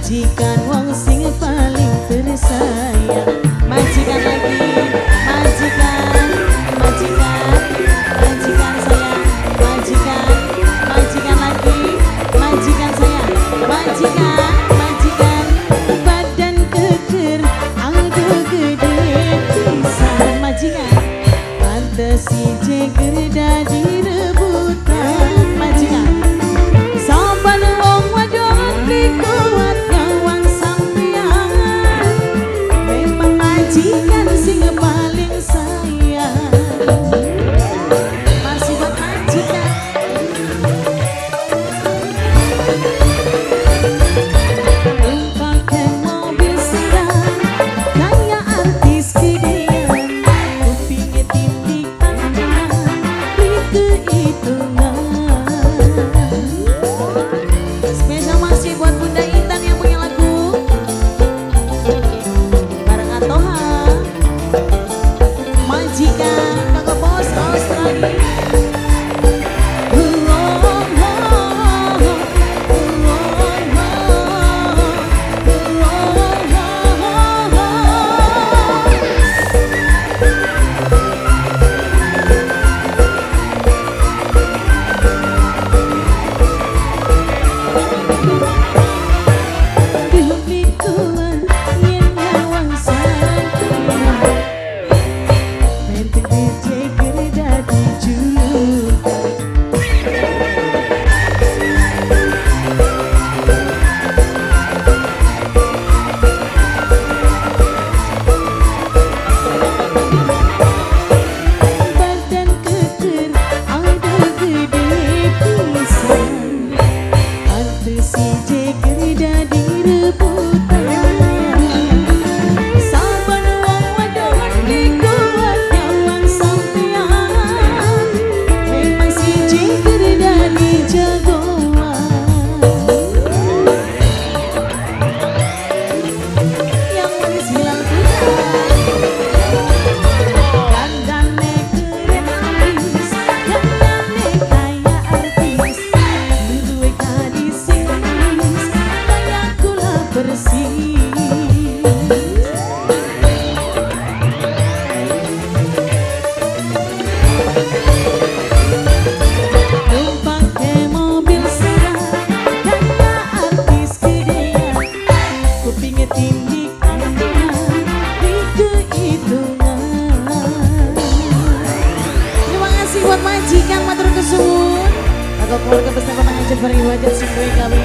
Majikan wong sing paling tersayang. Majikan lagi, majikan, majikan, majikan sayang, majikan, majikan lagi, majikan sayang, majikan, majikan. Badan keker, aduh gede pisan majikan. Pantes si jeger dadi rebutan majikan. Saban wong wadon beli kuat nyawang sampean. Memang majikan sing paling sayang. Masih buat majikan. Tumpakan mobil sedan kayak artis gedean. Kupingnya tindik tangan kehitungan. Spesial masih buat Bunda Intan yang punya lagu bareng Atoha. Majikan Kakak Bos Australia. Badan keker, aduh gede pisan. Pantes si jeger dadi rebutan. Saban wong wadon beli kuat nyawang sampean. Memang si jeger dadi jagoan. Yang manis hilang putar. Dandane keren abis, dandane kayak artis. Duwe gadis sing manis, kayak gula bersih. Numpak ke mobil sedan, kayak artis gedean. Kupingnya tindik antenna, di kehitungan. Terima kasih buat majikan matur kesuwun. Atau keluarga besar Bapak Hajat bareng Ibu Hajat sing duwe gawe.